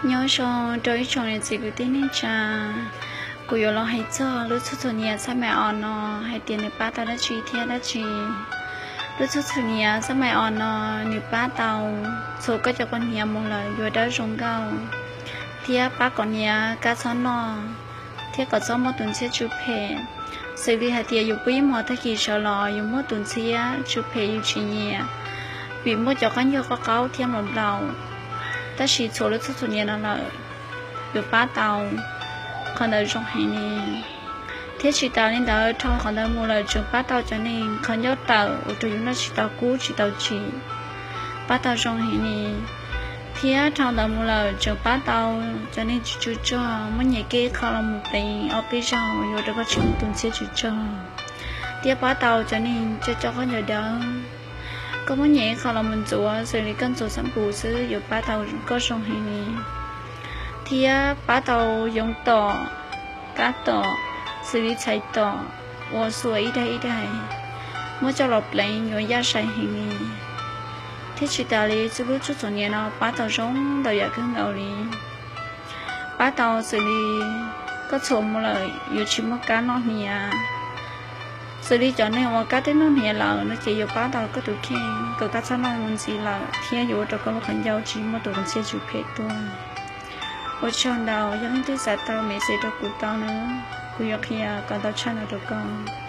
Nyob zoo rau ib tsoom niam txiv kwv tij neej tsa, kuv yuav los hais txog lub txhua txhua niam xab mais os no hais tias nws pab tau dab tsi thiab dab tsi. Lub txhua txhua niam xab mais os no nws pab tau txhua koj cov poj niam mus lawm yuav dawb zoo nkauj, thiab pab kom niam kab txhob noj, thiab kom txhob muaj tus ntxhiab tsw phem. Xws li hais tias yus pw ib hmos tag kis sawv los yus muaj tus ntxhiab tsw phem yus tsis nyiam, vim muaj cov qaub ncaug qaub qaub thiab nplaum nplaum. Tab sis txhua lub txhua txhua niam no lawm, yuav pab tau qhov ntawd zoo heev li. Thiab tsis tas li ntawd, dhau qhov ntawd mus lawm tseem pab tau cov neeg qhov ncauj tawm ua rau yus noj tsis tau kub tsis tau tsim, pab tau zoo heev li. Thiab dhau ntawd mus lawm tseem pab tau cov neeg tsis tsw tsog, muab nyem kiag qho los mus pleev ob peb zaug yuav rau koj tsis muaj tus ntxhiab tsw tsog. Thiab pab tau cov neeg coj coj khaub ncaws dawb, koj muab nyem qho los mus ntxuav xws li koj ntxuav xab npum xwb yuav pab tau koj zoo heev li. Thiab pab tau yoov tom, kab tom, xws li txhais tom, ua xua ib daim ib daim, muab coj los pleev yuav yaj sai heev li. Thiab tsis tas li, txhua lub txhua txhua niam no pab tau zoo ntau yam kawg nkaus li. Pab tau xws li koj txhuam mus lawm yuav tsis muaj kab noj hniav. Xws li cov neeg uas kab twb noj hniav lawm no ces yuav pab tau koj tus kheej kom kab txhob noj mus ntxiv lawm thiab yuav ua rau koj lub qhov ncauj tsis muaj tus ntxhiab tsw phem tuaj. Ua tsaug ntau, yog leej twg xav tau message rau kuv tau na, kuv yuav qhia kom tau tshaj no rau koj.